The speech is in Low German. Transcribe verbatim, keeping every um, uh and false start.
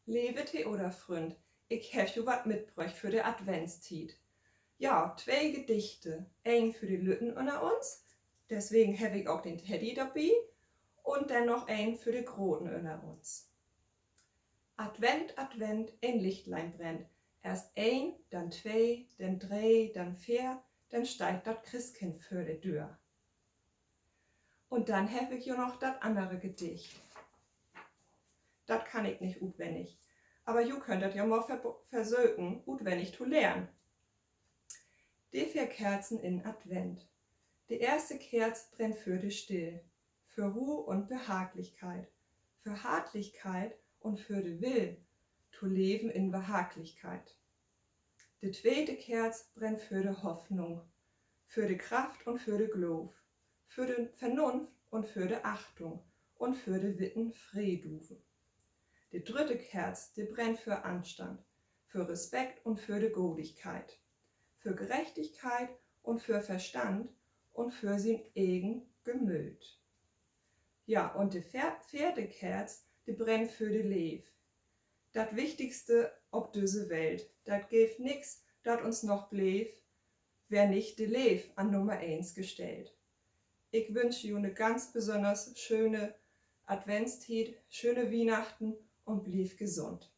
Leve Theaterfründ, ik heff jo wat mitbröcht för de Adventstiet. Ja, twee Gedichte. Een för de Lütten ünner uns, deswegen heff ik ok den Teddy dorbi, un denn noch een för de Groten ünner uns. Advent, Advent, een Lichtlein brennt. Eerst een, denn twee, denn dree, denn veer, denn steiht dat Christkind vör de Döör. Un denn heff ik jo noch dat annere Gedicht. Dat kann ik nich utwennig. Aver ji köönt dat ja mal ver-, versöken, utwennig to lehren. De veer Kerzen in Advent. De eerste Kerz brennt för de Still, för Ruh un Behaglichkeit, för Hartlichkeit un för de Will to leven in Behaglichkeit. De tweete Kerz brennt för de Hoffnung, för de Kraft un för de Glööv, för de Vernunft un för de Achtung un för de witten Freeduven. De drütte Kerz, de brennt för Anstand, för Respekt un för de Godigkeit, för Gerechtigkeit un för Verstand un för sien egen Gemööt. Ja, un de veer-, veerte Kerz, de brennt för de Leev. Dat Wichtigste op düsse Welt. Dat geev nix, dat uns noch bleev, weer nich de Leev an Nummer eens gestellt. Ik wünsch jo 'ne ganz besünners schöne Adventstiet, schöne Wiehnachten un bliev gesund.